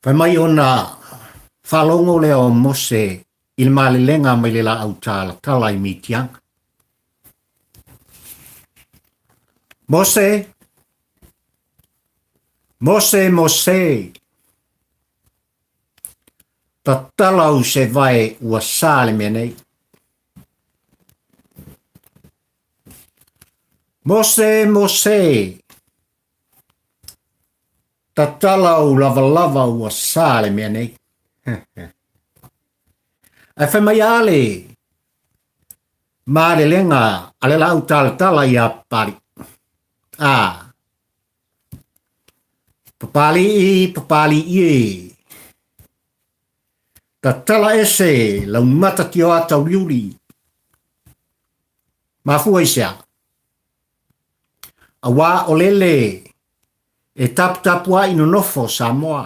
Fai mai ona faalogo lea o Mose i le malelega mai le laau talatala i Mitiana. Mose, Mose, Mose, tatala au se vae ua sa le mea nei. Mose, Mose, Tatala ou lavalava ua sa le mea nei. Ae fai mai a le malelega a le laau talatala iā Papalii. A, Papalii, Papalii e, tatala ese lau mata tioata uliuli. Mafua i se a? Auā o lele e taputapua'i nonofo Samoa.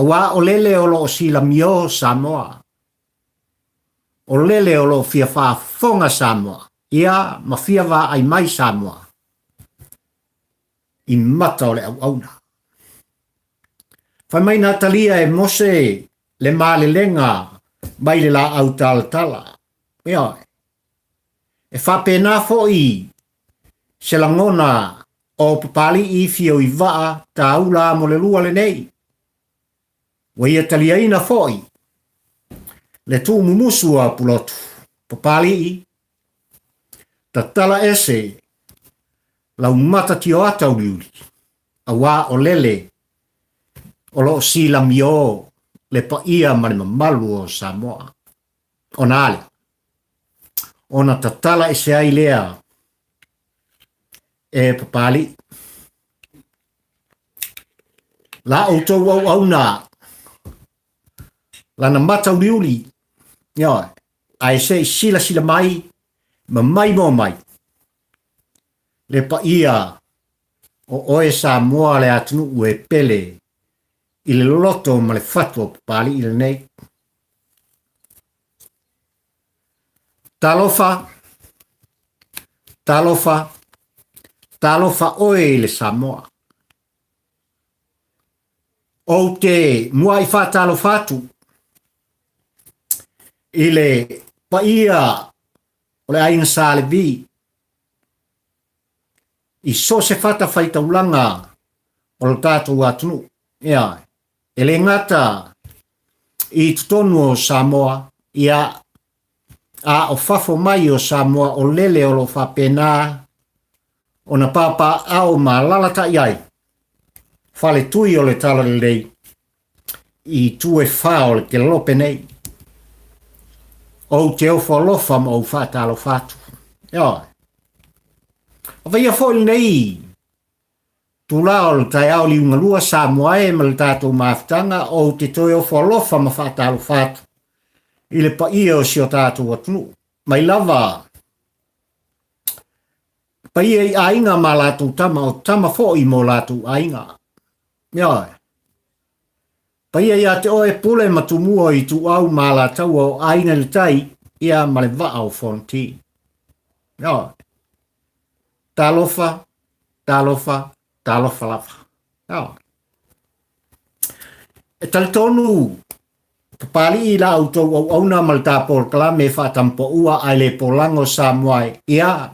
Auā o lele o lo o silamiō Samoa. O lele o lo o fia faafofoga Samoa, ia ma fia vaai mai Samoa i mata o le auauna. Fai mai na talia e Mose le malelega mai le laau talatala. Ioe. E faapena foi se lagona o Papali'i fio i vaa tāula mo le lua lenei. Ua ia taliaina foi le tuumumusu a Pulotu. Papali'i, tatala ese lau mata tioata uliuli, auā o lele o lo o silamiō le paia ma le mamalu o Samoa. Ona a lea? Ona tatala ese ai lea e Papali'i. La outou auauna lana mata uliuli, ioe, ae se i silasila mai ma maimoa mai le paia o oe Samoa le atunuu e pele i le loto ma le fatu o Papali'i lenei. Talofa, talofa, talofa oe i le Samoa. Ou te muai faatalofa atu i le paia o le aiga Sa Levi i so o se fatafaitaulaga o lo tatou atunuu. Ea, e le gata i totonu o Samoa, ia, a o fafo mai o Samoa o lele o lo o faapena ona papaaao ma alalatai ai faletui o le Talalelei i itu e fā o le kelope nei. Ou te ofo alofa ma ou faatalofa atu. Ioe. Avaia foi lenei Tula o le taeao liugalua Samoa e ma le tatou mafutaga ou te toe ofo alofa ma faatalofa atu i le paia o si o tatou atunuu. Mai lava paia i aiga ma latou tama, o tama foi mo latou aiga. Ioe. Paia ia te oe Pule ma Tumua i Ituau ma Alataua o Aiga i le Tai, ia ma le Vaa o Fonoti. Ioe. Talofa, talofa, talofa lava. Ioe. E talitonu Papali'i la outou auauna ma le ta polokalame faatampoua ae le polago Samoa e ia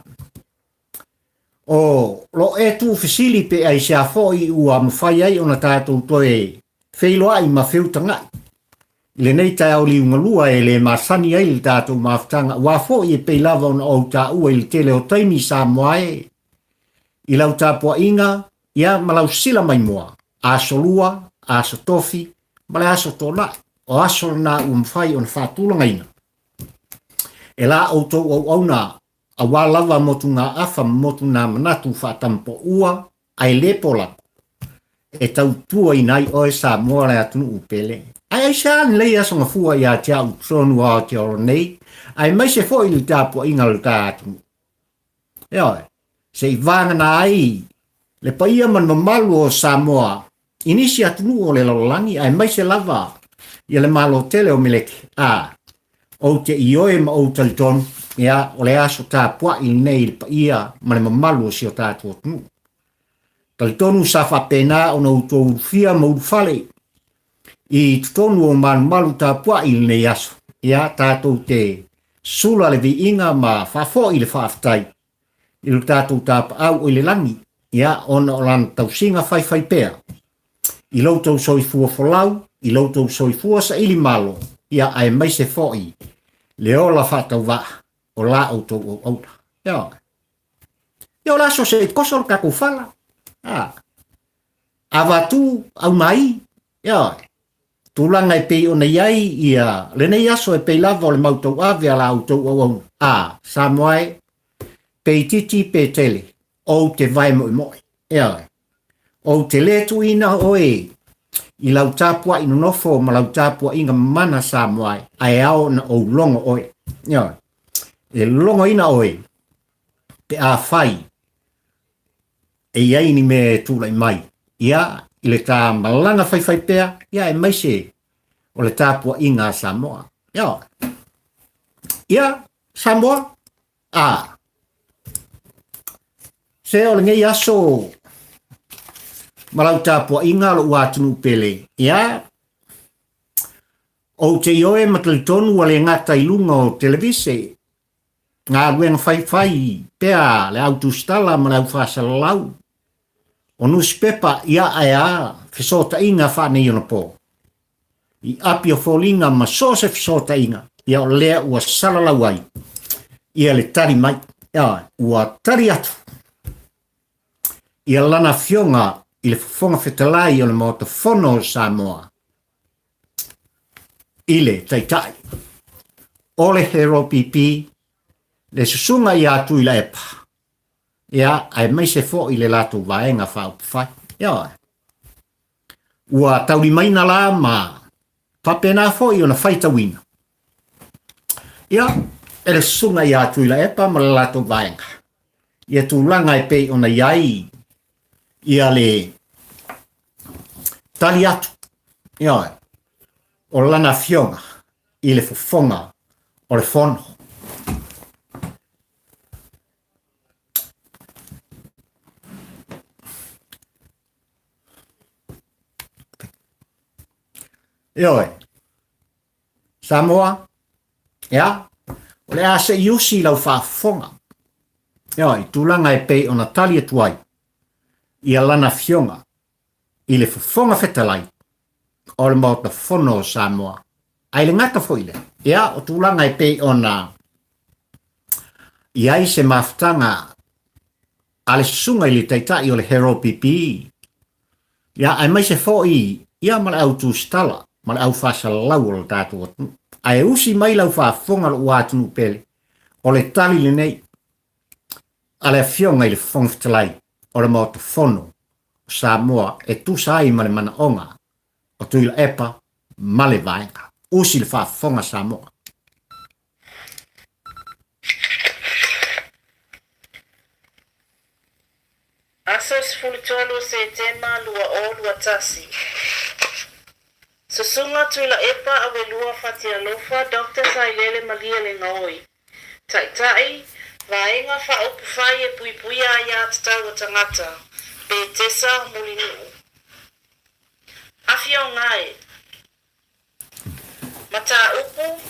O lo e tuufesili pe aisea foi ua mafai ai ona tatou toe feiloai ma feutaga'i i lenei taeao liugalua e le masani ai le tatou mafutaga, aua foi e pei lava ona ou taua i le tele o taimi Samoa e i lau tapuaiga ia ma lau sila maimoa, aso lua, aso tofi ma le aso tona'i. O aso lena ua mafai ona faatulagaina e la outou auauna Aua lava motugaafa ma motugamanatu faatampoua ae le polako, e tautuaina ai oe Samoa le atunuu pele. Ae aisea lenei aso gafua ia te au i totonu o Aotearoa nei, aemaise foi i le tapuaiga a lo ta atunuu? Ioe, se i vagana ai le paia ma le mamalu o Samoa i nisi atunuu o le lalolagi aemaise lava ia le Malo tele o Meleki, a, ou te ioe ma ou talitonu, ia, o le aso tapuai lenei i le paia ma le mamalu o si o tatou atunuu. Talitonu sa faapena ona outou ulufia ma ulufale i totonu o malumalu tapuai i lenei aso. Ia, tatou te sula le viiga ma faafoi le faafetai i lo tatou tapaau o i le lagi, ia, ona o lana tausiga faifaipea i lo outou soifua folau, i lo outou soifua saili malo, ia, aemaise foi le ola faatauvaa o la outou auauna. Ia, ia o le aso se i koso le tatou fala. A, avatu aumai, ia, tulaga e pei ona i ai ia lenei aso e pei lava o le mau tauave a la outou auauna. A, Samoa e, pe itiiti pe tele, ou te vae moemoe. Ia, ou te le tuuina oe i lau tapuai nonofo ma lau tapuaiga mamana Samoa e, ae ao ona ou logo oe. Ia, e logoina oe pe afai e i ai ni mea e tulai mai, ia, i le ta malaga faifaipea, ia, aemaise o le tapuaiga a Samoa. Ia, ia Samoa, a, se o lenei aso ma lau tapuaiga lou atunuu pele, ia, ou te ioe ma talitonu ua le gata i luga o televise, galuega faifai pea le au tusitala ma le au faasalalau, o nusipepa, ia ae a fesootaiga faaneionapo. I api o foliga ma so o se fesootaiga, ia o lea ua salalau ai ia le tali mai. Ia, ua tali atu ia lana afioga i le Fofoga Fetalai o le Maota Fono o Samoa i le Taitai o le HRPP, le Susuga ia Tuilaepa, ia, aemaise foi le latou Vaega Faaupufai. Ia, ua taulimaina la ma faapena foi ona faitauina ia e le Susuga ia Tuilaepa ma le latou vaega ia tulaga e pei ona i ai ia le tali atu ia o lana afioga i le fofoga o le fono. Ioe, Samoa, ia, o le a se i usi lau faafofoga. Ioe, i tulaga e pei ona tali atu ai ia lana afioga i le Fofoga Fetalai o le Maota Fono o Samoa. Ae le gata foi lea, ia, o tulaga e pei ona i ai se mafutaga a le susuga i le Taitai o le HRPP, ia, aemaise foi ia ma le au tusitala ma le au faasalalau o le tatou atunuu. Ae usi mai lau faafofoga lou atunuu pele, o le tali lenei a le Afioga i le Fofoga Fetalai o le Maota Fono o Samoa e tusa ai ma le manaoga o Tuilaepa ma le Vaega. Usi le faafofoga Samoa. Aso 13 o Setema 2021. Susuga Tuilaepa Awelua Fatialofa Doctor Sailele Malielegaoi, Taitai, Vaega Faaupufai e Puipuia Aiatatau a Tagata, Petesa, Mulinuu. Afioga e. Mataupu,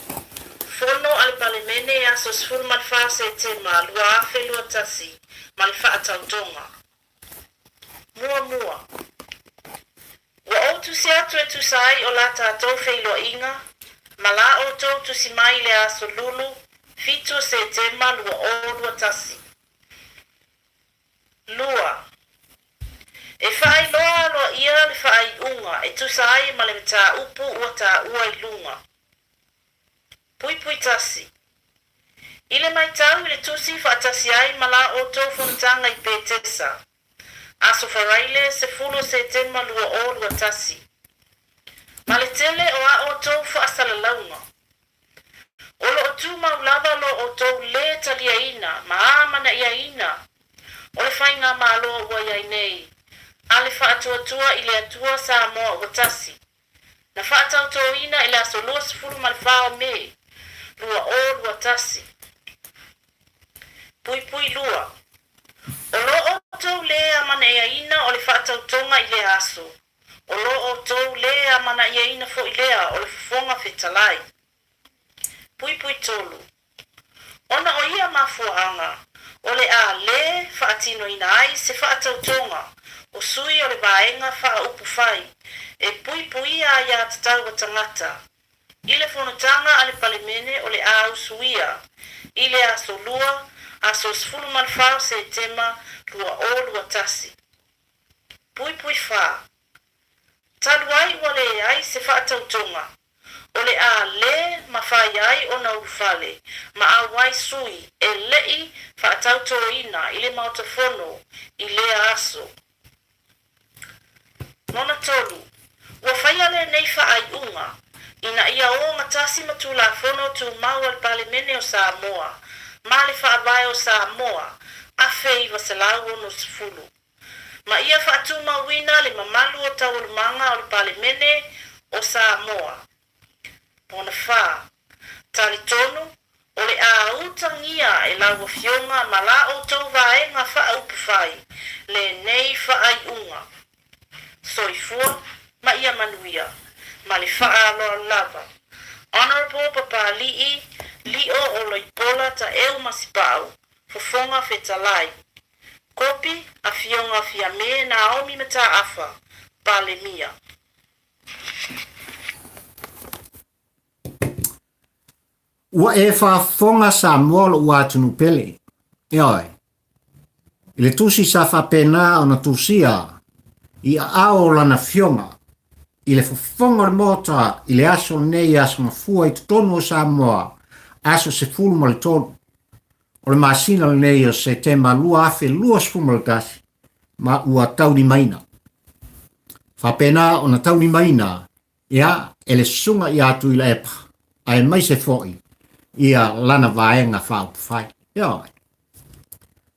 Fono a le Palemene aso 14 Setema 2021 ma le faatautoga. Muamua, ua ou tusi atu e tusa ai o la tatou feiloaiga ma la outou tusi mai i le aso Lulu 7 o Setema 2021. Lua, e faailoa aloaia le faaiuga e tusa ai ma le mataupu ua taua i luga. Puipui tasi. I le matau i le tusi faatasi ai ma la outou fonotaga i Petesa, Aso Faraile 10 o Setema 2021, ma le tele o a outou faasalalauga, O lo o tumau lava lo outou lē taliaina ma amanaiaina o le Faigamalo ua i ai nei a le Faatuatua i le Atua Samoa ua tasi, na faatautoina i le aso 24 o Me 2021. Puipui 2. O lo outou lē amana'iaina o le fa'atautoga i lea aso, o lo outou lē amana'iaina fo'i lea o le Fofoga Fetalai. Puipui 3. Ona o ia mafua'aga, o le a lē fa'atinoina ai se fa'atautoga o sui o le Vaega Faaupufai e puipuia aiā tatau a tagata i le fonotaga a le Palemene o le a usuia i le aso Lua, aso 14 o Setema 2021. Puipui 4. Talu ai ua leai se faatautoga, o le a lē mafai ai ona ulufale ma auai sui e le'i faatautōina i le Maota Fono i lea aso. Lona tolu, ua faia lenei faaiuga ina ia ogatasi ma Tulafono Tumau a le Palemene o Samoa ma le Faavae o Samoa 1960, ma ia faatumauina le mamalu o taualumaga o le Palemene o Samoa. Lona fa, Talitonu, o le a utagia e lau Afioga ma la outou Vaega Faaupufai lenei faaiuga. Soifua ma ia manuia, ma le faaaloalo lava. Honourable Papali'i Lio Oloipola Taeu Masipau, Fofoga Fetalai. Kopi, Afioga Fiame Naomi Mataafa, Palemia. Ua e faafofoga Samoa lou atunuu pele. Ioe. I le tusi sa faapena ona tusia i aao o lana afioga i le fofoga o le Maota i le aso lenei Aso Gafua i totonu o Samoa, aso 13 o le masina lenei o Setema 2021, ma ua taulimaina. Faapena ona taulimaina Ia, e le susuga ia Tuilaepa, aemaise foi ia lana vaega faaupufai. Ioe.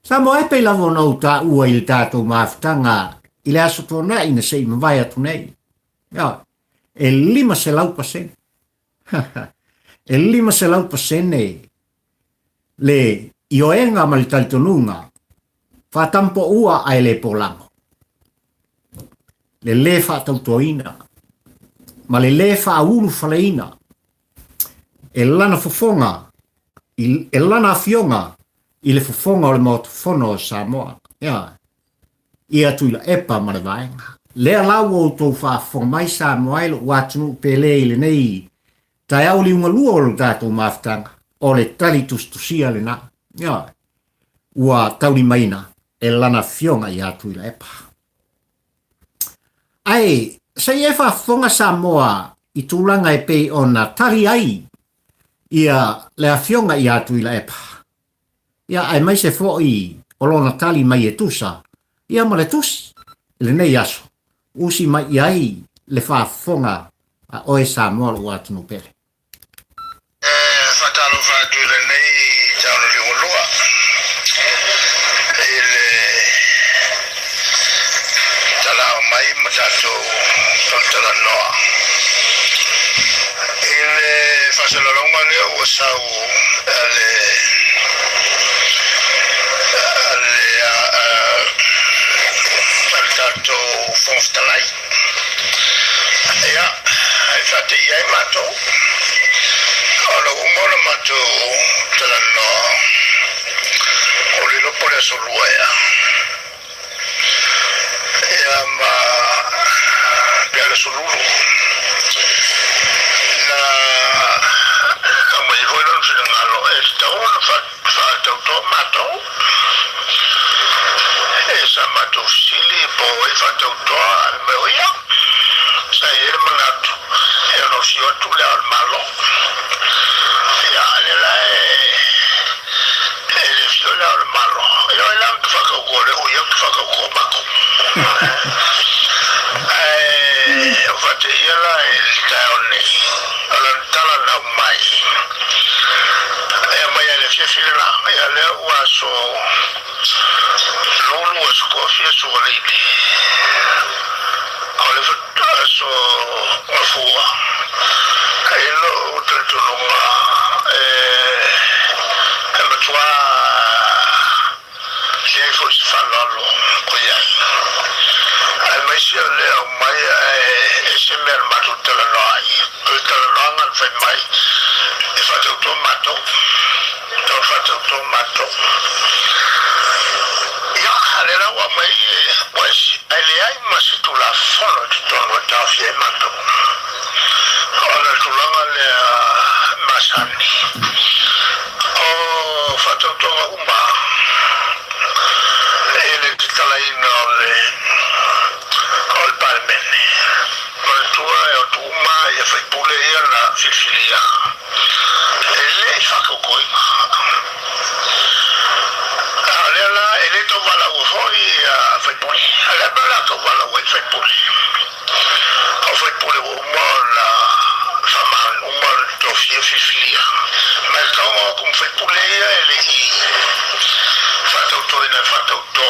Samoa e pei lava ona ou taua i le tatou mafutaga i le aso tuanai na se i mavae atu nei. Ioe. E 500%. E 500% le ioega ma le talitonuga faatampoua ae le polago. Le lē faatautoina ma le lē faaulufaleina e lana fofoga e lana afioga i le fofoga o le Maota Fono o Samoa. Ia, ia Tuilaepa ma le vaega. Lea la ua outou faafofoga mai Samoa e lou atunuu pele i lenei taeao liugalua o le tatou mafutaga, o le tali tusitusia lena. Ia, ua taulimaina e lana afioga ia Tuilaepa. Ae se i e faafofoga Samoa i tulaga e pei ona tali ai ia le afioga ia Tuilaepa, ia aemaise foi o lona tali mai e tusa ia ma le tusi i lenei aso, usi mai i ai le faafofoga a oe Samoa lou atunuu pele. E faatalofa atu i lenei taono liugalua i le talao mai ma tatou talatalanoa i le faasalalauga lea ua sau a le a le a le tatou Fofoga Fetalai. Ia, e faateia ai matou, ona ua uma ona matou talanoa, ua le iloa po o le aso Lua ea. Ia ma pe o le aso Lulu. Na aumai ai foi lona finagalo e tatau ona faatautoa matou. E sa matou fesili po o ai faatautoa ae fai mai o ia. Sa i ai le manatu e ono afio atu le Ao o le Malo. Ia, a lea la e le afio le Ao o le Malo. Ia o ai la ou te faatautoa lea o ia ou te faatautoa matou. Ae o faateia la i le taeao nei, o lana tala na aumai, E aumai lava i le afiafi lena. Ia lea ua aso Lulu, aso Toafia, aso Valeili. O le aso Gafua. E i ai lou talitonuga e matua leai foi se se mea na matou talanoa ai. O le talanoaga na fai mai e faatauto matou, tau faatauto matou. Ia, a lea la ua aumai ua esi, ae leai ma se Tulafono i totonu e taofia ai matou. O le tulaga lea masani, o faatautoga uma i le tatalaina o le o le Palemene. Manatua e o atu uma ia faipule ia na filifilia e le i faatautoina. A o lea la e le tau valaua foi ia faipule. A le a mea o le a tau valaua ai faipule? O faipule ua uma ona faamaoni uma ona tofia filifilia. Ma e tatau ona o atu ma faipule ia e le i faatautoina e faatauto.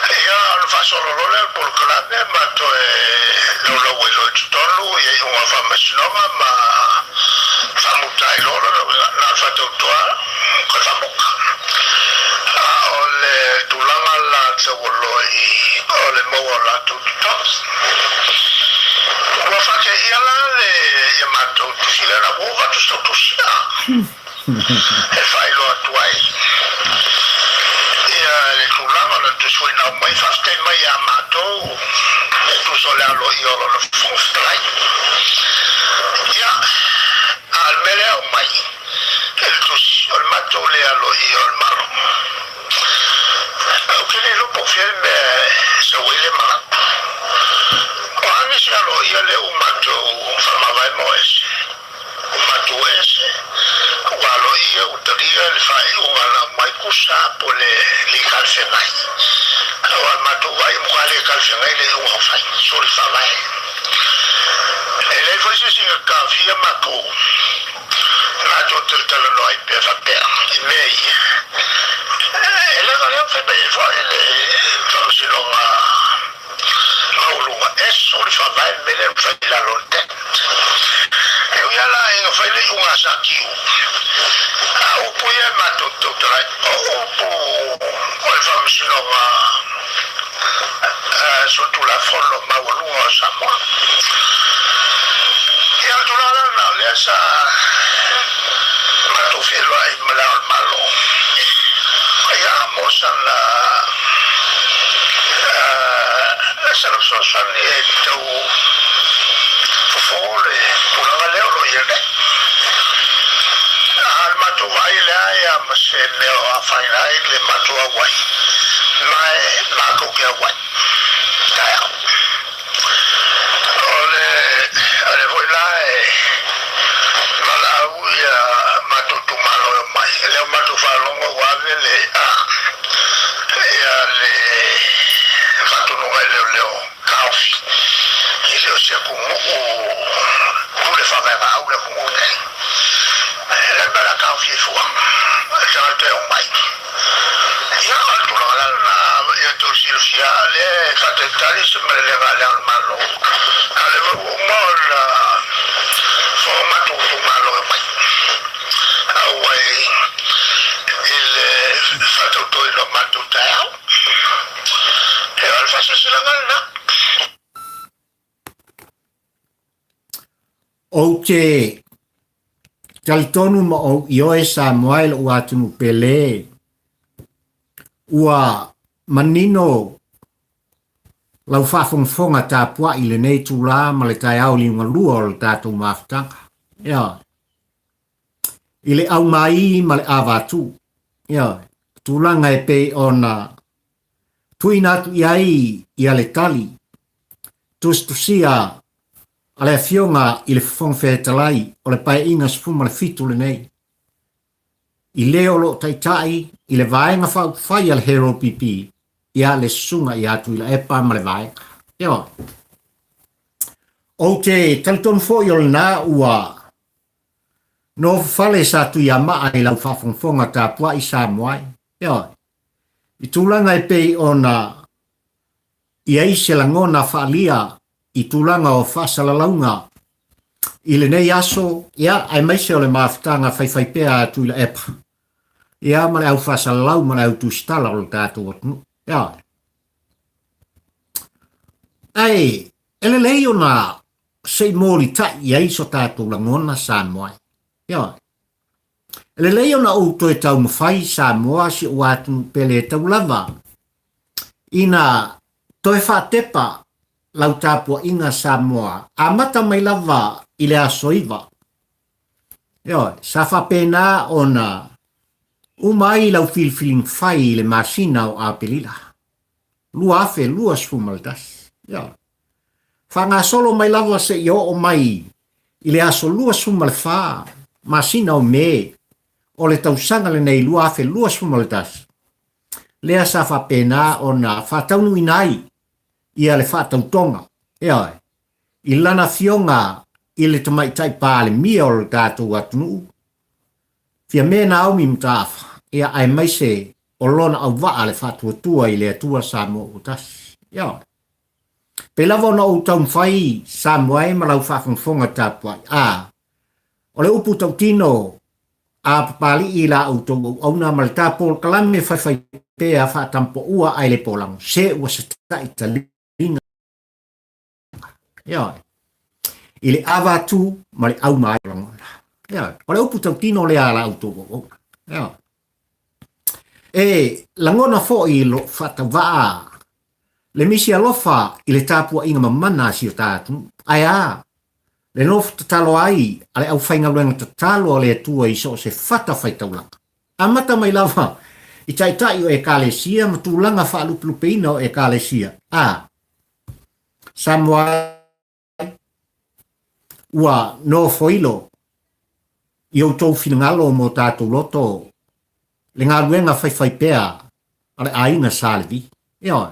Ia ona faasolo loa lea o le polokalame ma toe laulau ai loa i totonu ia iuga o faamasinoga ma faamuta ai loa lona uiga na o le faatautoa toe faamuta. A o le tulaga la taualoi o le maua o latou totogi. Ua faateia la le ia matou tusi lea na ua ova atu si tau tusi a. e faailoa atu ai ia le tulaga o le tusuina mai faafetai mai ia matou e tusa o le aloaia o lona Fofoga Fetalai. Ia, a o le mea lea e aumai e le tusi, o le matou le aloaia o le Malo. Ou te le iloa po o fea le mea e sau ai lea manatu. O a nisi aloaia lea ua matou faamavae ma o ese? Ua matou ese, ua aloaia, ua talia le faaiuga na aumai kusa po le le talafeagai. Aua le matou vaai e matua le talafeagai le iuga ua fai, soli faavae. E leai foi se isi na taofia matou matou te talanoa ai pea faapea i mea ia. E leaga lea ua fai mai ai foi le Faamasinoga maualuga e soli faavae le mea lea na fai i lalo o le tent. E ui lava la ina fai le iuga a Sakiu, a o upu ia e matou te tautala ai, o upu o le Faamasinoga Solitulafono Maualuga o Samoa. Ia, o le tulaga la lena o lea sa matou feiloai ma Le Ao o le Malo, ia, mo sana sana fesoasoani e tau fofo le tulaga lea o lo o i ai nei. A o le matou vaai e leai lava ma se mea o afaina ai le matou auai, ma e matou te auai taeao. O le lea foi la e valaau ia matou itumalo e omai, lea ua matou faalogo ua ave le ia le faatonuga e leoleo taofi e le o se atunuu pule faavaegaau le atunuu lenei. O le a le mea o le a taofi ai fua le tagata e omai? Ia, o le tulaga la lena ia outou silafia, o lea e faatalitali se malelega a Le Ao o le Malo, a o lea foi ua uma ona fono matou itumalo e omai. Auai i le faatautoina o matou taeao. Ia, o le faasilasilaga lena. Ou te talitonu ma ou ioe Samoa i lou atunuu pele, ua manino lau faafogafoga tapuai i lenei itula ma le taeao liugalua o le tatou mafutaga. Ioe. I le aumai ma le avatu. Ioe. Tulaga e pei ona tuuina atu i ai ia le tali tusitusia a le Afioga i le Fofoga Fetalai o le Paeaiga 17 lenei, i le o lo o taitai i le Vaega Faaupufai a le HRPP, ia le Susuga ia Tuilaepa ma le Vaega. Ioe. Ou te talitonu foi o lena ua nofofale sa Tuiamaa i lau faafogafoga tapuai Samoa e. Ioe. I tulaga e pei ona i ai se lagona faaalia i tulaga o faasalalauga i lenei aso, ia, aemaise o le mafutaga faifaipea a Tuilaepa, ia, ma le au faasalalau ma le au tusitala o le tatou atunuu. Ia. Ae, E lelei ona se i molitai i ai so tatou lagona Samoa e. Ioe. E lelei ona ou toe taumafai Samoa si ou atunuu pele e tau lava ina toe faatepa lau tapuaiga Samoa amata mai lava i le aso 9. Ioe, sa faapena ona uma ai lau filifiliga fai i le masina o Aperila 2021. Ioe. Faagasolo mai lava seia oo mai i le aso 24 masina o Me o le tausaga lenei 2021, lea sa faapena ona faataunuuina ai ia le faatautoga, ioe, i lana afioga i le Tamaitai Palemia o le tatou atunuu, Fiame Naomi Mataafa, ia aemaise o lona auvaa le faatuatua i le Atua Samoa ua tasi. Ioe. Pei lava ona ou taumafai Samoa e ma lau faafogafoga tapuai, a o le upu tautino a Papalii i la outou auauna ma le ta polokalame faifaipea faatampoua ae le polago, se ua seta'i taliga, ioe, i le avatu ma le auma ai o lagona. Ioe, o le upu tautino lea a la outou auauna. Ioe. E lagona foi lo faatavaa le misi alofa i le tapuaiga mamana a si o ta atunuu. Ae a le nofo tatalo ai a le aufaigaluega tatalo a le Atua i so o se fata faitaulaga. Amata mai lava i taitai o Ekalesia ma tulaga faalupelupeina o Ekalesia, a Samoa ai, ua nofoilo i outou finagalo ma o tatou loto le galuega faifaipea a le aiga Sa Levi. Ioe,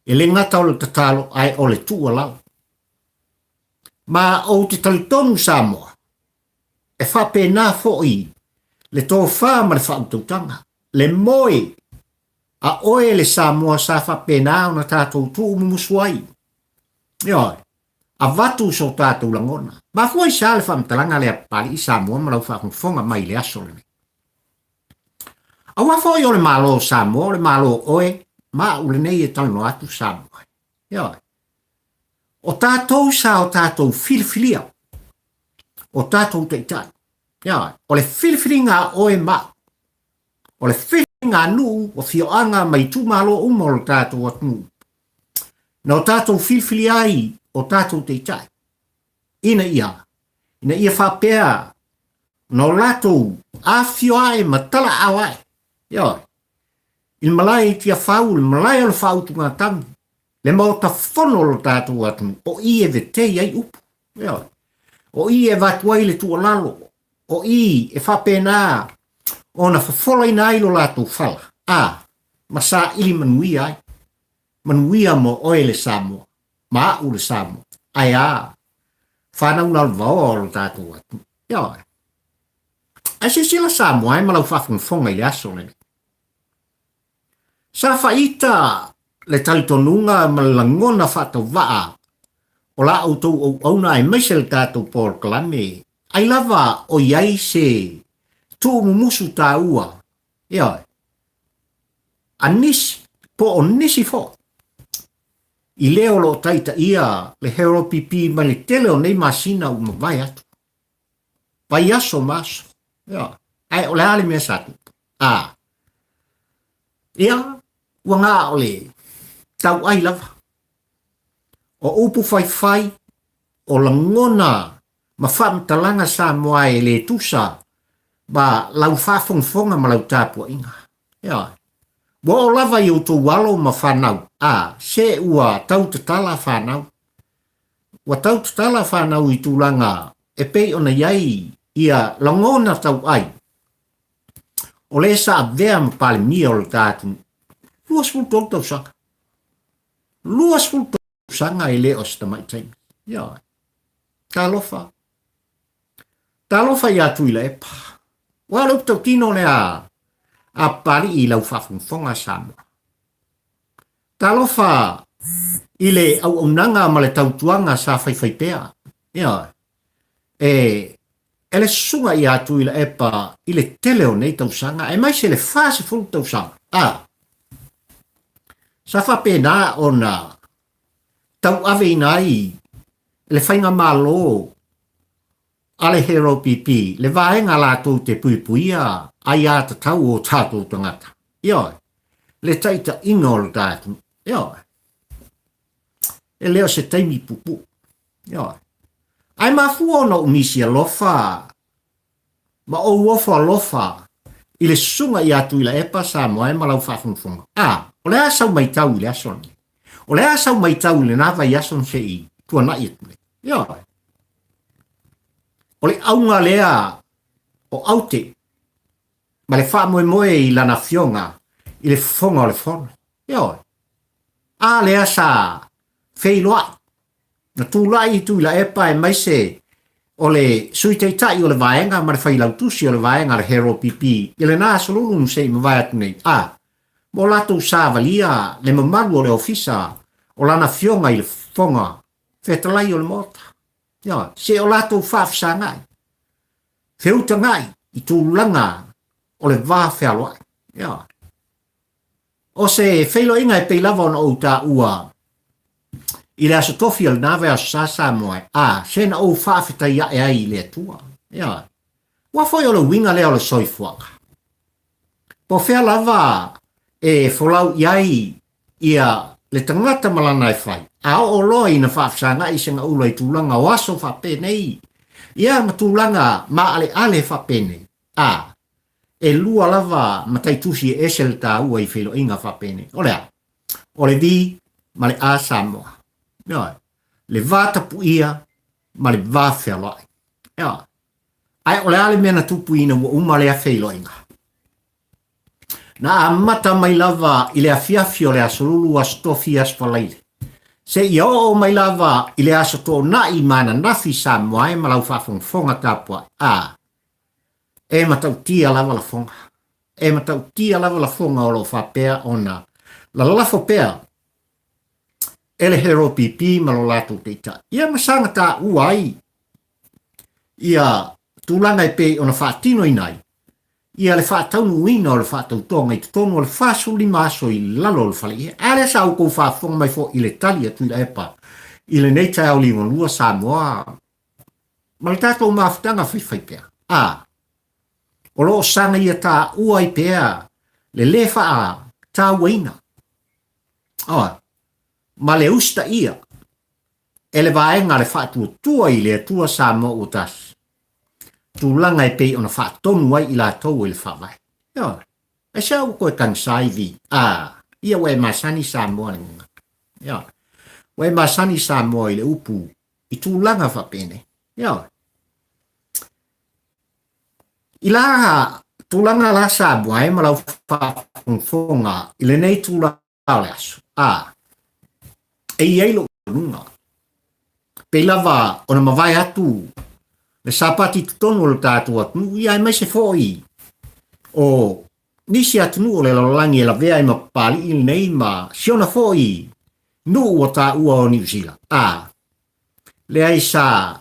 e le gata o le tatalo ae o le tuualalo. Ma ou te talitonu Samoa, e faapena foi le tofa ma le faautautaga, le moe a oe le Samoa sa faapena ona tatou tuumumusu ai. Ioe, avatu so tatou lagona. Mafua i sa le faamatalaga lea Papalii Samoa ma lau faafogafoga mai i le aso lenei. Aua foi o le Malo o Samoa, o le Malo o oe ma au lenei e talanoa atu Samoa. Ioe. O tatou sa o tatou filifilia, o tatou taitai. Ioe. O le filifiliga a oe ma au. O le filifiliga a nuu, afioaga ma itumalo uma o le tatou atunuu. Na o tatou filifilia ai o tatou taitai ina ia ina ia faapea na o latou afifio ae ma talaaao ae, ioe, i le malae i Tiafau, le malae o le faautugatagi, le maota fono o lo tatou atunuu, o i e vetei ai upu, ioe, o i e avatu ai le tuualalo, o i e faapena ona fofolaina ai lo latou fala, a, ma saili manuia ai. Manuia mo oe le Samoa, ma a'u le Samoa. Ae a, fanau lalovaoa o lo tatou atunuu. Ioe. Ae silasila Samoa e ma lau faafogafoga i le aso lenei. Sa faaita le talitonuga ma le lagona faatauvaa o la outou auauna aemaise le tatou polokalame, ai lava o i ai se tuumumusu taua, ioe, a nisi, po o nisi foi, i le o lo o taitaia le heolopipi mai le tele o nei masina ua mavae atu, vaiaso ma aso, ioe, ae o le a le mea sa tupu? A, ia, ua na o le tauai lava. O upu faifai, o lagona ma faamatalaga Samoa e le tusa ma lau faafogafoga ma lau tapuaiga. Ioe. Ua oo lava i outou alo ma fanau, a, se ua tau tatala fanau. Ua tau tatala fanau i tulaga e pei ona i ai ia lagona tauai o le sa avea ma Palemia o le ta atunuu. 23 tausaga. 23 tausaga e le o se tamaitai. Ioe. Talofa. Talofa iā Tuilaepa. Ua le upu tautino lea a Papalii i lau faafogafoga Samoa. Talofa i le auaunaga ma le tautuaga sa faifaipea. Ioe. E, e le susuga iā Tuilaepa i le tele o nei tausaga, aemaise le 40 tausaga. A, sa faapena ona tauaveina ai le faigamalo a le HRPP, le vaega latou te puipuia aiatatau o tatou tagata. Ioe, le taitaiga o le tatou, ioe. E le o se taimi puupuu. Ioe. Ae mafua ona ou misi alofa ma ou ofo alofa i le susuga ia Tuilaepa Samoa e ma lau faafogafoga. A, o le a sau maitau i le aso lenei? O le a sau maitau i lena vaiaso na se i tuanai atu nei? Ioe. O le auga lea o aute ma le faamoemoe i lana afioga i le fofoga o le fono. Ioe. A lea sa feiloai Na tulai i Tuilaepa aemaise o le Sui Taitai o le Vaega ma le Failautusi o le Vaega a le HRPP i lena aso lulu se i mavae atu nei, a mo latou savalia le mamalu o le Ofisa o lana Afioga i le Fofoga Fetalai o le Maota. Ioe, se o latou faafesagai, feutagai i tulaga o le va fealoai. Ioe. O se feiloaiga e pei lava ona ou taua i le Aso Tofi o lena vaiaso sa Samoa e, a, se na ou faafetai ae ai i le Atua. Ioe. Ua foi o le uiga lea o le soifuaga. Po o fea lava e folau i ai ia le tagata ma lana e fai, a oo loa ina faafesagai se gaula i tulaga o aso faapenei, ia ma tulaga maaleale faapenei, a, E lua lava mataitusi e ese le taua i feiloaiga faapenei. O le a? O le V ma le A Samoa. Ioe. Le va tapuia ma le va fealoai. Ioe. Ae o le a le mea na tupu ina ua uma lea feiloaiga? Na amata mai lava i le afiafi o le Aso Lulu, Aso Tofi, Aso Faraile, seia oo mai lava i le Aso Toonai ma ananafi Samoa e ma lau faafogafoga tapuai. A, E matautia lava lafoga. E matautia lava lafoga o lo o faapea ona lalafo pea e le HRPP ma lo latou taitai. Ia ma saga taua ai ia tulaga e pei ona faatinoina ai ia le faataunuuina o le faatautoga i totonu o le 45 aso i lalo o le fale ihe. A lea sa outou faafofoga mai foi i le tali a Tuilaepa i lenei taeao liugalua Samoa ma le tatou mafutaga faifaipea, a o lo o sagaia taua ai pea le lē faatauaina ma le usitaia e le vaega a le Faatuatua i le Atua Samoa ua tasi, tulaga e pei ona faatonu ai i latou e le Faavae. Ioe, aisea ua toe tagisa ai vi? A, ia ua e masani Samoa i le gagana. Ioe, ua e masani Samoa i le upu i tulaga faapenei. Ioe. I la tulaga la Samoa e ma lau faafogafoga i lenei tulaga o le aso, a, e i ai lou luga. Pei lava ona mavae atu le sapati totonu o le tatou atunuu, ia aemaise foi o nisi atunuu o le lalolagi e lavea ai ma Papalii lenei ma siona foi nuu ua taua o Niu Sila. A, leai sa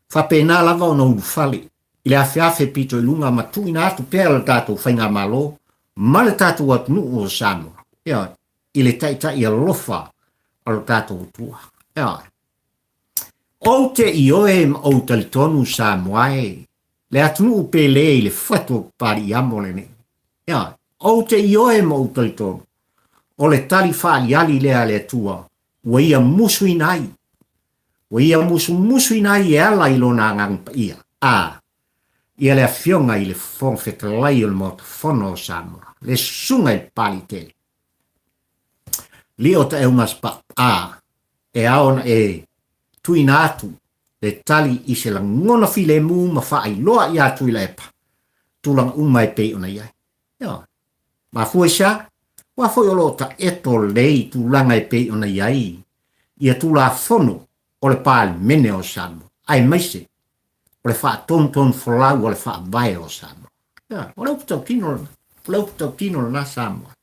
faapena lava ona ulufale i le afeafe pito i luga ma tuuina atu pea le tatou faigamalo ma le tatou atunuu o Samoa, ioe, i le taitai alofa o lo tatou Atua. Ioe. Ou te ioe ma ou talitonu Samoa e, le atunuu pele i le fatu o Papaliiamo lenei. Ioe. Ou te ioe ma ou talitonu, o le tali faaliali lea a le Atua ua ia musuina ai, ua ia musumusuina ai e ala i Lona Agaga Paia, a ia le Afioga i le Fofoga Fetalai o le Maota Fono o Samoa, le Susuga i le Papalii Tele. Lio Taeumaspa, a e ao ona e tuuina atu le tali i se lagona filemu ma faailoa iā Tuilaepa tulaga uma e pei ona i ai. Ioe. Mafua i se a? Aua foi o lo o taeto lelei tulaga e pei ona i ai ia Tulafono o le Palemene o Samoa, aemaise o le faatonutonu folau o le Faavae o Samoa. Ioe. O le upu tautino lena. O le upu tautino lena Samoa.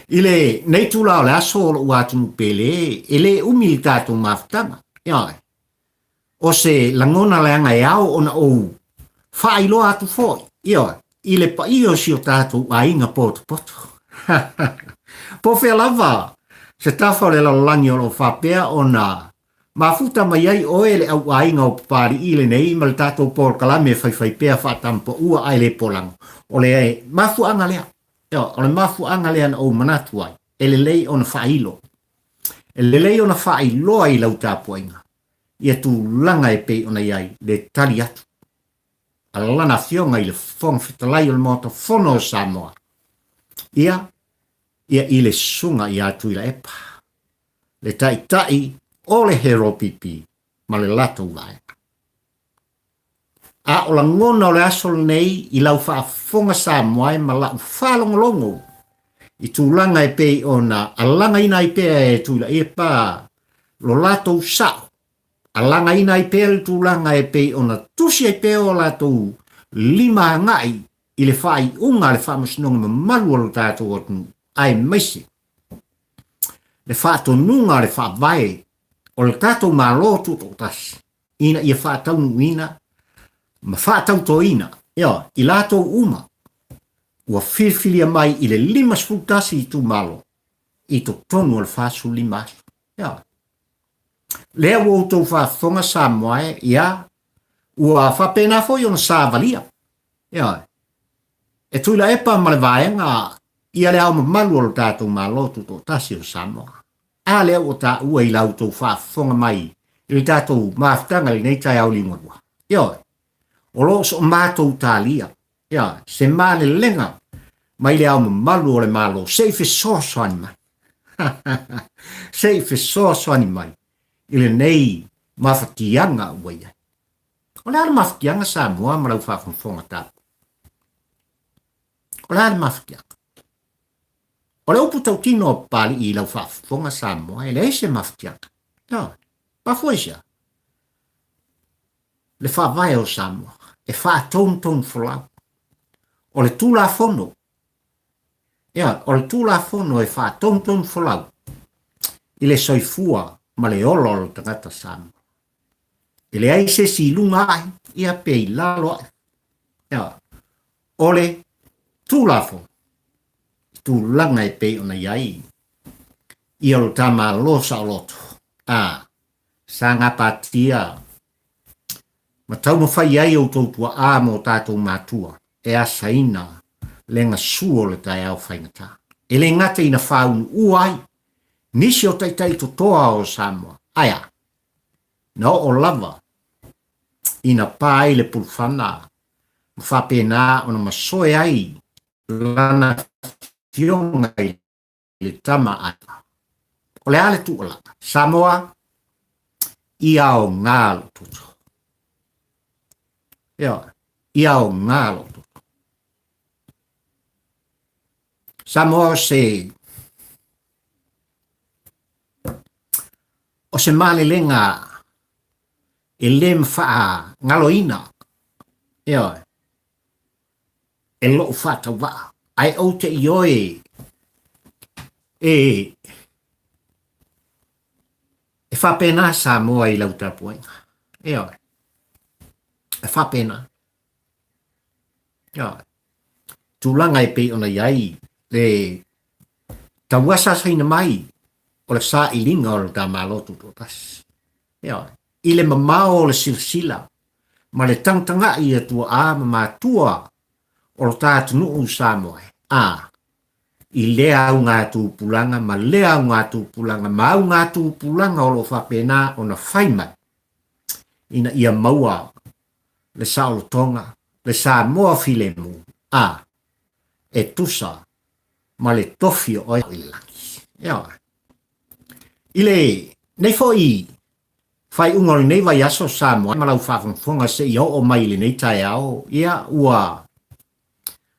I lenei tula o le aso o lou atunuu pele, e le umi le tatou mafutaga. Ioe. O se lagona leaga e ao ona ou faailoa atu foi, ioe, i le paia o si o tatou aiga potopoto. Po o fea lava se tafa o le lalolagi o lo o faapea ona Mafuta mai ai oe le auaiga o Papali'i lenei ma le tatou polokalame e faifaipea faatampaua ae le polago. O le mafuaaga lea, o le mafuaaga lea na ou manatu ai, e lelei ona faailo. E lelei ona faailoa i lau tapuaiga ia tulaga e pei ona i ai le tali atu a lana Afioga i le Fofoga Fetalai o le Maota Fono o Samoa, ia, ia i le Susuga ia Tuilaepa, le Taitai o le HRPP ma le latou vaega. A o lagona o le aso lenei i lau faafofoga Samoa e ma la'u faalogologo i tulaga e pei ona alagaina ai pea e Tuilaepa lo latou sa'o, alagaina ai pea le tulaga e pei ona tusi ai pea o latou lima agai i le faaiuga a le Faamasinoga mamalu o lo tatou atunuu, aemaise le faatonuga a le Faavae o le tatou Malo Tutoatasi ina ia faataunuuina ma faatautoina, ioe, i latou uma ua filifilia mai i le 51 itumalo i totonu o le 45 aso. Ioe. Lea ua outou faafofoga Samoa e, ia, ua faapena foi ona savalia. Ioe. E Tuilaepa ma le vaega ia le ao mamalu o lo tatou Malo Tutoatasi o Samoa. A lea ua taua i la outou faafofoga mai i le tatou mafutaga i lenei taeao liugalua. Ioe, o lo o so matou talia, ioe, se malelega mai le ao mamalu o le Malo se i fesoasoani mai. Se i fesoasoani mai i lenei mafatiaga ua i ai. O le a le mafatiaga Samoa ma lau faafogafoga tapu? O le a le mafatiaga? O le upu tautino a Papalii i lau faafofoga Samoa, e leai se mafatiaga. Ioe. Mafua i se a? Le faavae o Samoa e faatonutonufolau. O le Tulafono, ioe, o le Tulafono e faatonutonufolau i le soifua ma le ola o le tagata Samoa. E leai se isi i luga ae, ia pe i lalo ae. Ioe. O le Tulafono, i tulaga e pei ona i ai ia lo ta Malo saoloto, a sa gapatia ma taumafai ai outou tuaa ma o tatou matua e asaina le gasu o le taeao faigata. E le gata ina faaunuua ai nisi o taitai totoa o Samoa, ae a? Na oo lava ina pa ai le pulufana ma faapena ona masoe ai lana afioga i le tama a O le a le tuualalo? Samoa, ia aoga lou toto. Ioe, ia aoga lou toto. Samoa o se o se malelega e le mafaagaloina, ioe, e lou faatauvaa, ae ou te ioe e e faapena Samoa i lau tapuaiga. Ioe, e faapena. Ioe, tulaga e pei ona i ai le tauasaasaina mai o le sailiga o le ta Malo Tutoatasi. Ioe, i le mamao o le silasila ma le tagatagai i tuaa ma matua o lo ta atunuu Samoa e, a, i lea augatupulaga ma lea augatupulaga ma augatupulaga o lo o faapena ona fai mai ina ia maua le saolotoga, le Samoa filemu, a, e tusa ma le tofi o oe i le lagi. Ioe. I le nei foi faaiuga o lenei vaiaso Samoa ma lau faafogafoga seia oo mai i lenei taeao, ia ua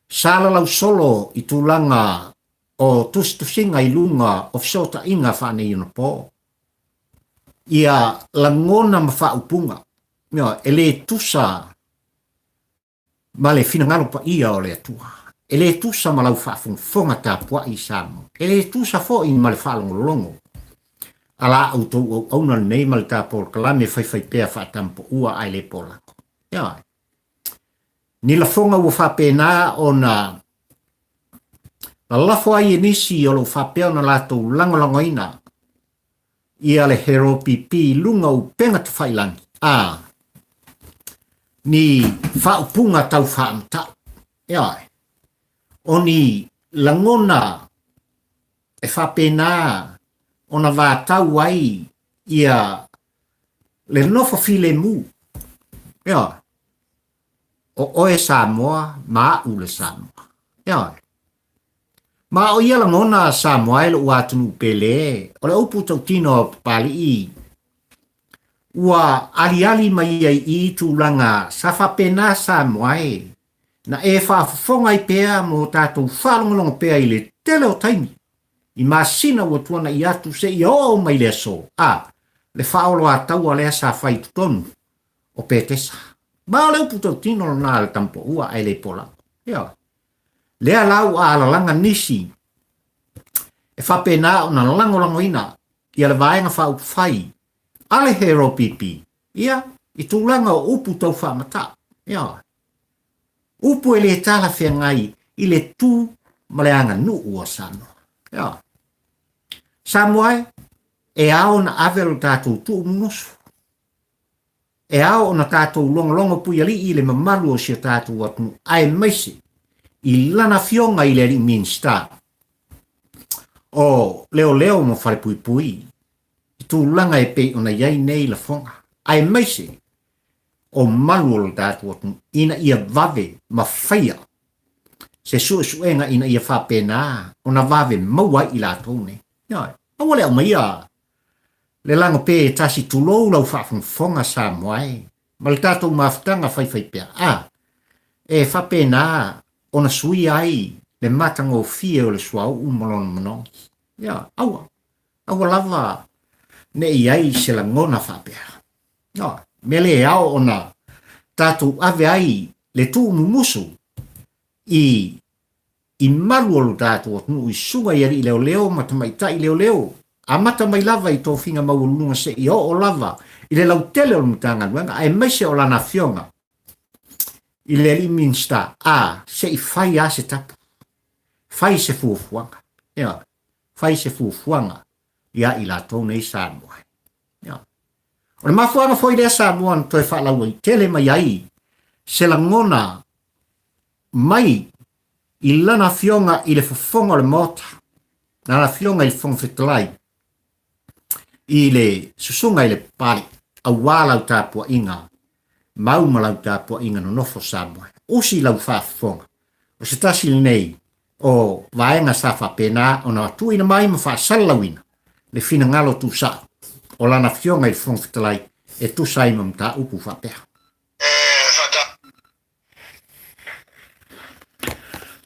salalau solo i tulaga o tusitusiga i luga o fesootaiga faaneionapo. Ia lagona ma faaupuga, ioe, e le tusa ma le finagalo paia o le Atua. E le tusa ma lau faafogafoga tapuai i Samoa. E le tusa foi ma le faalogologo a la outou auauna lenei ma le ta polokalame faifaipea faatampaua ae le polago. Ioe. Ni lafoga ua faapena ona lalafo ai e nisi o lo o faapea ona latou lagolagoina. ia le HEROPP i luga o upega tafailangi, a, ni faaupuga tau faamatau. Ioe. O ni lagona e faapena ona vatau ai ia le nofo filemu. Ioe. O oe Samoa ma a'u le Samoa. Ioe. Ma o ia lagona Samoa e lo'u atunuu pele, o le upu tautino a Papali'i, ua aliali mai ai i tulaga sa faapena Samoa e, na e faafofoga ai pea mo tatou faalogologo pea i le tele o taimi, i masina ua tuana'i atu seia oo mai le aso, a, le faaoloataua lea sa fai i totonu o Petesa. Ma o le upu tautino lena a le tamapoua ae le po lava. Ioe. Lea la ua alalaga nisi e faapena ona lagolagoina ia le Vaega Faaupufai a le HRPP, ia, i tulaga o upu tau faamatau. Ioe. Upu e le talafeagai i le tu ma le aganuu o Samoa. Ioe. Samoa e, e ao ona ave lo tatou tuumumusu. E ao ona tatou logologo puialii i le mamalu o si o tatou atunuu, aemaise i lana afioga i le alii Minisita o Leoleo ma Falepuipui i tulaga e pei ona i ai nei lafoga, aemaise o malu o lo tatou atunuu ina ia vave ma faia se suesuega ina ia faapena ona vave maua ai i latou nei. Ioe, aua le aumaia Le lago pe e tasi tulou lau faafogafoga Samoa e, ma le tatou mafutaga faifaipea a e faapena ona suia ai le matagofie o le suauu ma lona manogi. Ia, aua, aua lava ne i ai se lagona faapea. No, mea le ao ona tatou ave ai le tuumumusu i i malu o lo tatou atunuu i susuga i alii leoleo ma tamaitai leoleo, amata mai lava i tofiga maualuluga seia oo lava i le lautele o le Matagaluega aemaise o lana afioga i le alii Minisita, a, se i fai a se tapu, fai se fuafuaga, ioe, fai se fuafuaga ia i latou nei Samoa. Ioe. O le mafuaaga foi lea Samoa na toe faalauaitele mai ai se lagona mai i lana afioga i le fofoga o le Maota, lana afioga i le Fofoga Fetalai, i le susuga i le Papalii, aua lau tapuaiga mau ma lau tapuaiga nonofo Samoa. Usi lau faafofoga, o se tasi lenei o vaega sa faapena ona tuuina mai ma faasalalauina le finagalo tuusao o lana afioga i le Fofoga Fetalai e tusa ai ma mataupu faapea.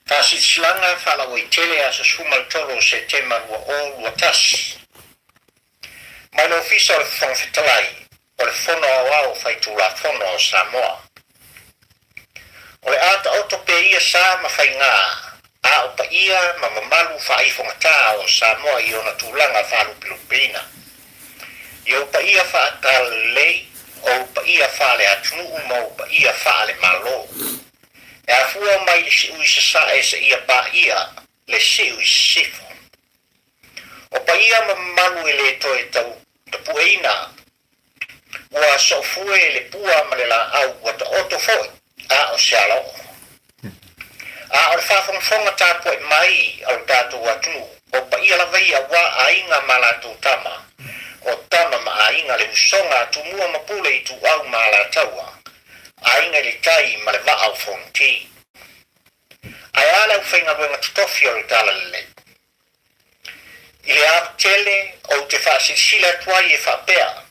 Faasilasilaga faalauaitele aso 13 o Setema 2021. Mai le Ofisa o le Fofoga Fetalai o le Fono Aoao Faitulafono o Samoa. O le a taoto pea ia sa ma faigā, a o paia ma mamalu faaifogata o Samoa i ona tulaga faalupelupeina. I ou paia faatalalelei, o ou paia faale-atunuu ma ou paia faale-Malo. E afua mai le siu i sasae seia paia le siu i sisifo. O paia ma mamalu e le toe tau tapueina, ua soofue le pua ma le laau ua taoto foi, a o se alaoo. A o le faafogafoga tapuai mai a lo tatou atunuu, o paia lava ia aua aiga ma latou tama, o tama ma aiga, le usoga a Tumua ma Pule Ituau ma Alataua, Aiga i le Tai ma le Vaa o Fonoti. Ae a le aufaigaluega totofi o le Talalelei? I le ava tele ou te faasilasila atu ai e faapea,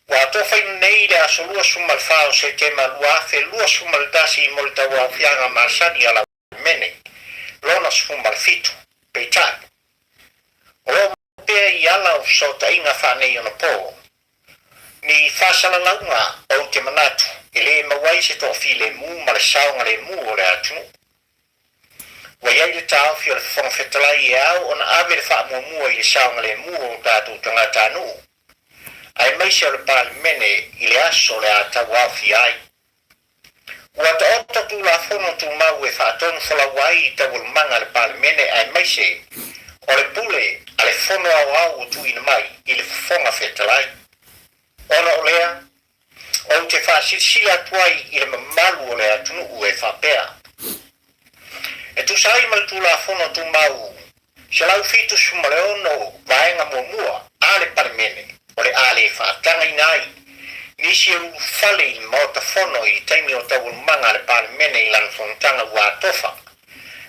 Ua atofaina nei le aso 24 o Setema 2021 mo le tauaofiaga masani a la Palemene lona 17, peitai, o lo o mau pea i ala o fesootaiga faaneionapo ni faasalalauga ou te manatu e le maua ai se toafilemu ma le saogalemu o le atunuu. Ua i ai le taofi o le Fofoga Fetalai e ao ona ave le faamuamua i le saogalemu o tatou tagatanuu, aemaise o le Palemene i le aso o le a tauaofia ai. Ua taoto Tulafono Tumau e faatonu folau ai i taualumaga a le Palemene aemaise o le pule a le Fono Aoao ua tuuina mai. i le Fofoga Fetalai. Ona o lea, ou te faasilasila atu ai i le mamalu o le atunuu e faapea, E tusa ai ma le Tulafono Tumau 176 Vaega Muamua a le Palemene, o le a le faatagaina ai nisi e ulufale i le Maota Fono i le taimi o taualumaga a le Palemene i lana fonotaga ua atofa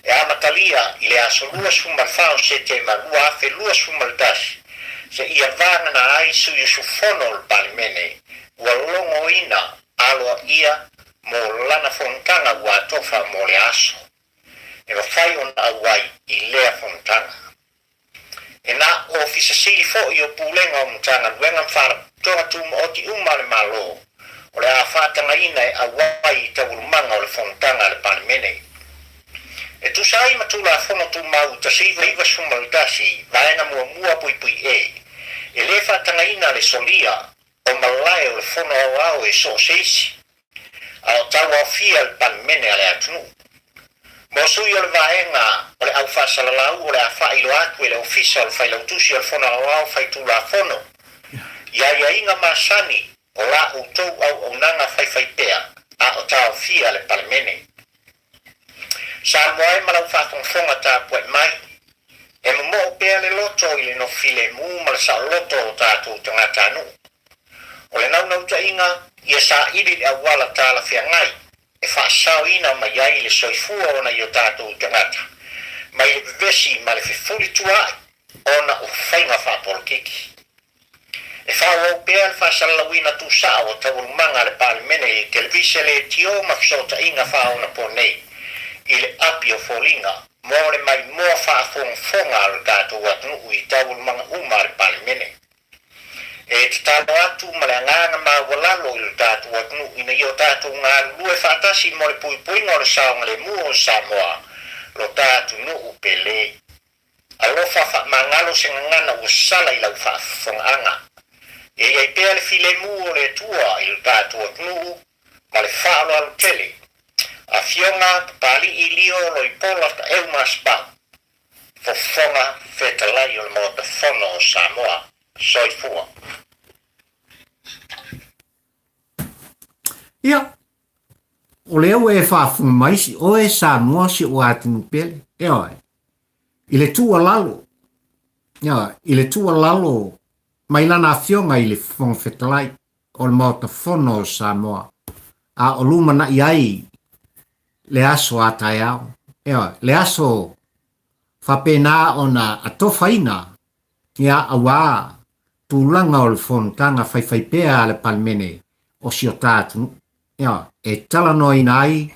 e amatalia i le aso 24 o Setema 2021 seia vagana ai sui usufono o le Palemene ua logoina aloaia mo lana fonotaga ua atofa mo le aso e mafai ona auai i lea fonotaga. E na Ofisa Sili foi o Pulega o Matagaluega ma Faalapotopotoga Tumaoti uma a le Malo o le a faatagaina e auai i taualumaga o le fonotaga a le Palemene. E tusa ai ma Tulafono Tumau 1991, Vaega Muamua Puipui E, e le faatagaina le solia o malae o le Fono Aoao e so o se isi, a o tauaofia le Palemene a le atunuu. Mo sui o le Vaega o le Au Faasalalau o le a faailoa atu e le Ofisa o le Failautusi o le Fono Aoao Faitulafono i aiaiga masani o la outou auaunaga faifaipea a o taofia le Palemene. Samoa e ma lau faafogafoga tapuai mai, e momoo pea le loto i le nofo filemu ma le saoloto o tatou tagatanuu. O le naunautaiga ia saili le auala talafeagai e faasaoina mai ai le soifua o nai o tatou tagata mai le vevesi ma le fefulituaai ona o faiga faapolokiki. E faaauau pea le faasalalauina tuusao o taualumaga a le Palemene i televise leitio ma fesootaiga faaonaponei i le api o foliga mo le maimoa faafogafoga a lo tatou atunuu i taualumaga uma a le Palemene. E tatalo atu ma le agaga maualalo i lo tatou atunuu ina ia o tatou galulue faatasi mo le puipuiga o le saogalemu o Samoa, lo ta atunuu pele. Alofa faamagalo se gagana ua sala i lau faafofogaaga. Ia i ai pea le filemu o le Atua i lo tatou atunuu ma le faaaloalo tele. Afioga Papalii Lio Loipola Taeu Masepau, Fofoga Fetalai o le Maota Fono o Samoa. Soifua. Ia, o lea ua e faafofoga mai si oe Samoa si ou atunuu pele, ioe, i le tuualalo, ioe, i le tuualalo mai lana afioga i le Fofoga Fetalai o le Maota Fono o Samoa, a o lumanai ai le aso a taeao, ioe, le aso faapena ona atofaina, ia, auā tulaga o le fonotaga faifaipea a le Palemene o si o ta atunuu, ioe, e talanoaina ai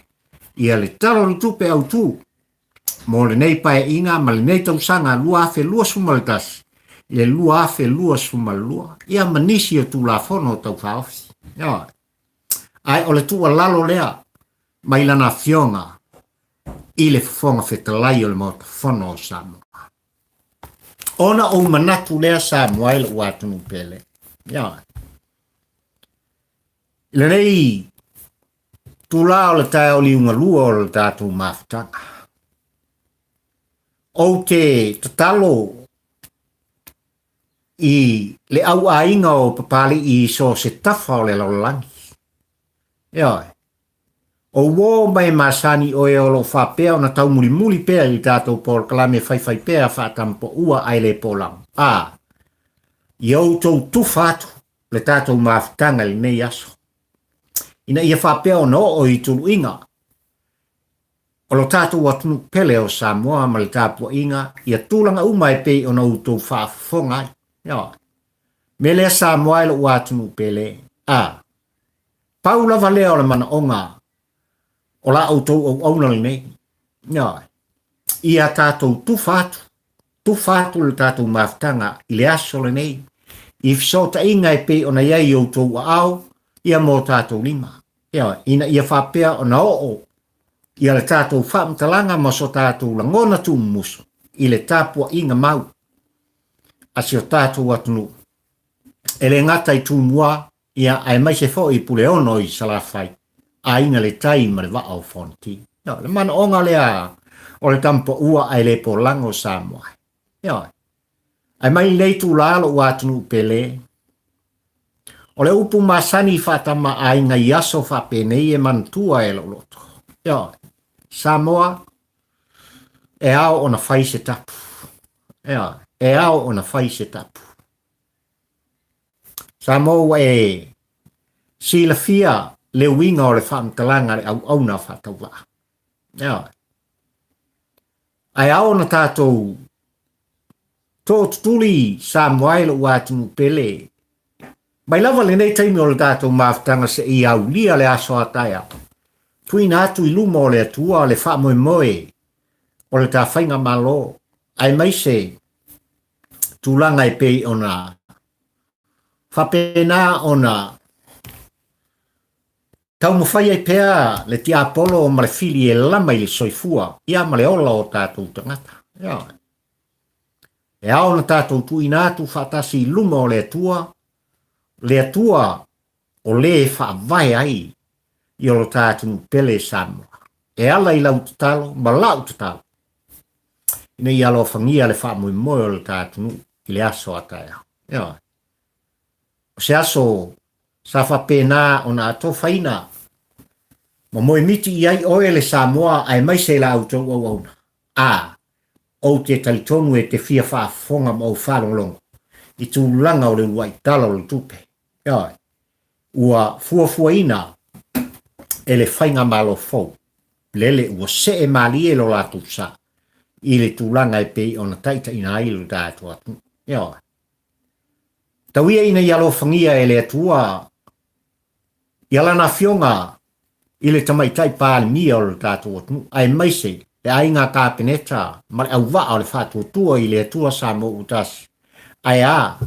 ia le Tala o le Tupe Autu mo lenei paeaiga ma lenei tausaga 2021 i le 2022, ia ma nisi o Tulafono Tau Faaofi. Ioe. Ae o le tuualalo lea mai lana afioga i le Fofoga Fetalai o le Maota Fono o Samoa. Ona ou manatu lea Samoa e lou atunuu pele. Ioe. I lenei tula o le taeao liugalua o le tatou mafutaga, ou te tatalo i le au aiga o Papalii i so o se tafa o le lalolagi. Ioe. O uō mai masani oe o lo o faapea ona taumulimuli pea i le tatou polokalame faifaipea faatamapoua ae le polamu. A, ia outou tufa atu le tatou mafutaga i lenei aso, ina ia faapea ona oo i tuluiga o lo tatou atunuu pele o Samoa ma le tapuaiga ia tulaga uma e pei ona outou faafofoga ai. Ioe. Mea lea Samoa e lou atunuu pele. A, pau lava lea o le manaoga o la outou auauna lenei. Ioe. Ia tatou tufa atu, tufa atu le tatou mafutaga i le aso lenei, i fesootaiga e pei ona i ai i outou aao, ia ma o tatou lima. Ioe, ina ia faapea ona oo ia le tatou faamatalaga ma so tatou lagona tuumumusu i le tapuaiga mau a si o tatou atunuu, e le gata i Tumua, ia, aemaise foi i Puleono i Salafai, Aiga le Tai ma le Vaa o Fonoti. Ioe, le manaoga lea o le tamapaua ae le polago Samoa. Ioe. Ae mai lenei itulā lo'u atunuu pele, o le upu masani faatama'aiga i aso faapenei e manatua e lo'u loto. Ioe, Samoa, e ao ona fai se tapu. Ioe, e ao ona fai se tapu. Samoa ua e silafia le uiga o le faamatalaga a le auauna faatauvaa. Ioe. Ae ao ona tatou tootutuli Samoa e lou atunuu pele. Mai lava lenei taimi o le tatou mafutaga seia aulia le aso a taeao, tuuina atu i luma o le Atua le faamoemoe o le ta faigamalo, aemaise tulaga e pei ona faapena ona taumafai ai pea le tiapolo ma le fili e lama i le soifua ia ma le ola o tatou tagata. Ioe. E ao ona tatou tuuina atu faatasi i luma o le Atua, le Atua o lē e faavae ai i o lo ta atunuu pele Samoa. E ala i lau tatalo ma la'u tatalo ina ia alofagia le faamoemoe o le ta atunuu i le aso a taeao. Ioe. O se aso sa faapena ona atofaina ma moemiti i ai oe le Samoa aemaise la outou auauna. A, ou te talitonu e te fia faafofoga ma ou faalogologo i tulaga o le uluai Tala o le Tupe. Ioe, ua fuafuaina e le Faigamalo fou lele ua see malie lo latou sa i le tulaga e pei ona taitaiina ai lo tatou atunuu. Ioe. Tau ia ina ia alofagia e le Atua ia Lana Afioga i le Tamaitai Palemia o le tatou atunuu, aemaise le Aiga Kapeneta ma le auvaa o le Faatuatua i le Atua Samoa ua Tasi, ae a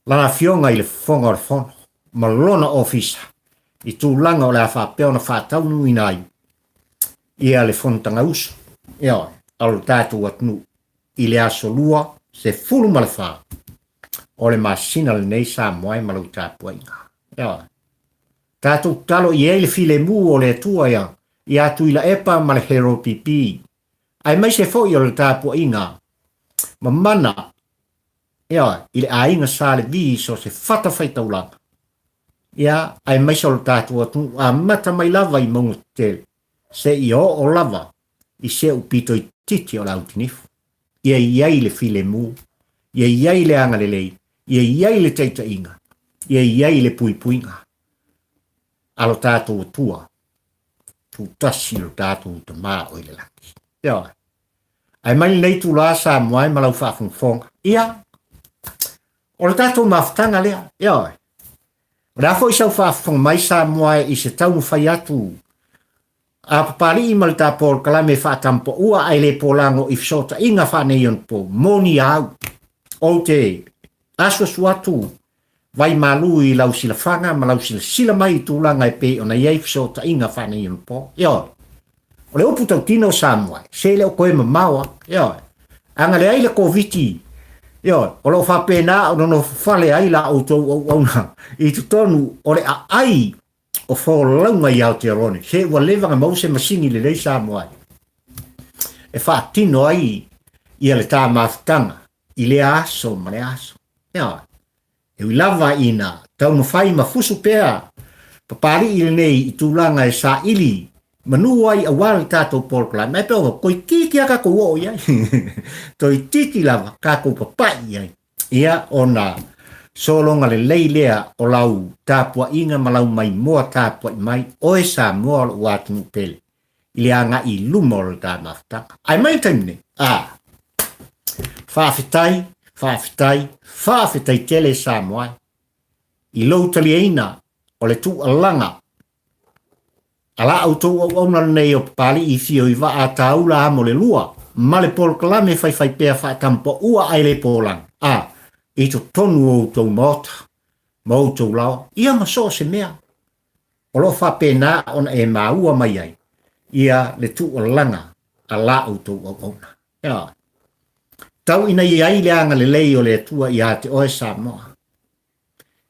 Lana Afioga i le Fofoga o le Fono ma lona Ofisa i tulaga o le a faapea ona faataunuuina ai ia le Fonotagausu, ioe, a lo tatou atunuu i le aso 24 o le masina lenei Samoa e ma lau tapuaiga. Ioe. Tatou tatalo i ai le filemu o le Atua ia ia Tuilaepa ma le Hero PP, aemaise foi o le tapuaiga mamana, ioe, i le aiga Sa Levi i so o se fatafaitaulaga, ia, aemaise o le tatou atunuu amata mai lava i mauga tetele seia oo lava i se ou pito itiiti o le autinifu. Ia i ai le filemu, ia i ai le agalelei, ia i ai le taitaiga, ia i ai le puipuiga a lo tatou Atua, tutasi lo tatou Tama o i le lagi. Ioe. Ae mai lenei itulā Samoa e ma lau faafogafoga. Ia, o le tatou mafutaga lea. Ioe. O le a foi sau faafofoga mai Samoa i se taumafai atu a Papalii ma le ta polokalame faatampaua ae le polago i fesootaiga faaneionapo, moni au, ou te asuasu atu vai malu i lau silafaga ma lau silasila mai i tulaga e pei ona i ai fesootaiga faaneionapo. Ioe. O le upu tautino o Samoa, se le o koe mamao a. Ioe. A na leai le Koviti, ioe, o lo o faapena ona nofofale ai la outou auauna i totonu o le aai o folauga i Aotearoa nei. Se ua leva ona maua se masini lelei Samoa e faatino ai ia le ta mafutaga i lea aso ma lea aso. Ioe. E ui lava ina taumafai ma fusu pea Papalii lenei i tulaga e saili manu ai aua le tatou polokalame, ae pei o toeitiiti lava tatou oo i ai. Toeitiiti lava tatou papai i ai. Ia ona sologa lelei lea o lau tapuaiga ma lau maimoa tapuai mai, oe Samoa o lou atunuu pele, i le agai i luma o le ta mafutaga. Ae mai le taimi nei, a, faafetai, faafetai, faafetai tele Samoa i lou taliaina o le tuualaga A la outou auauna lenei o Papalii i fio i vaa tāula amo le lua, ma le polokalame faifaipea faatampaua ae le polagi, a, i totonu o outou maota ma outou laoa, ia ma so o se mea o lo o faapena ona e maua mai ai ia le tuualaga a la outou auauna. Ioe. Tau ina i ai le agalelei o le Atua ia te oe Samoa.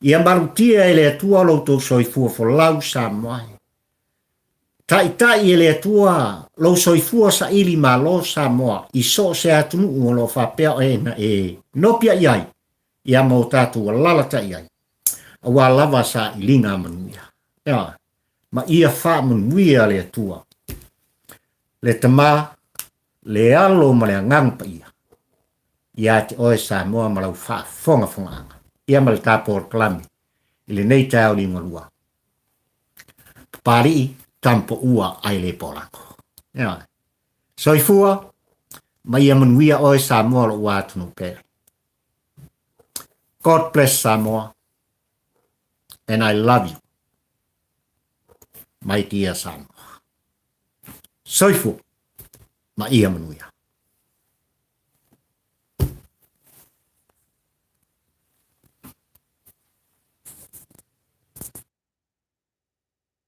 Ia malutia e le Atua lo outou soifua folau Samoa e. Taitai e le Atua lou soifua saili malo Samoa i so o se atunuu o lo o faapea ona e nopiai ai ia ma o tatou alalatai ai, aua lava sailiga manuia. Ioe. Ma ia faamanuia le Atua, le Tama, le Alo ma le Agaga Paia ia te oe Samoa ma lau faafogafogaaga ia ma le ta polokalame i lenei taeao liugalua. Papalii, Tamapoua ae le Polago. Ioe. Soifua ma ia manuia oe Samoa lou atunuu pele. God bless Samoa and I love you my dear Samoa. Soifua ma ia manuia.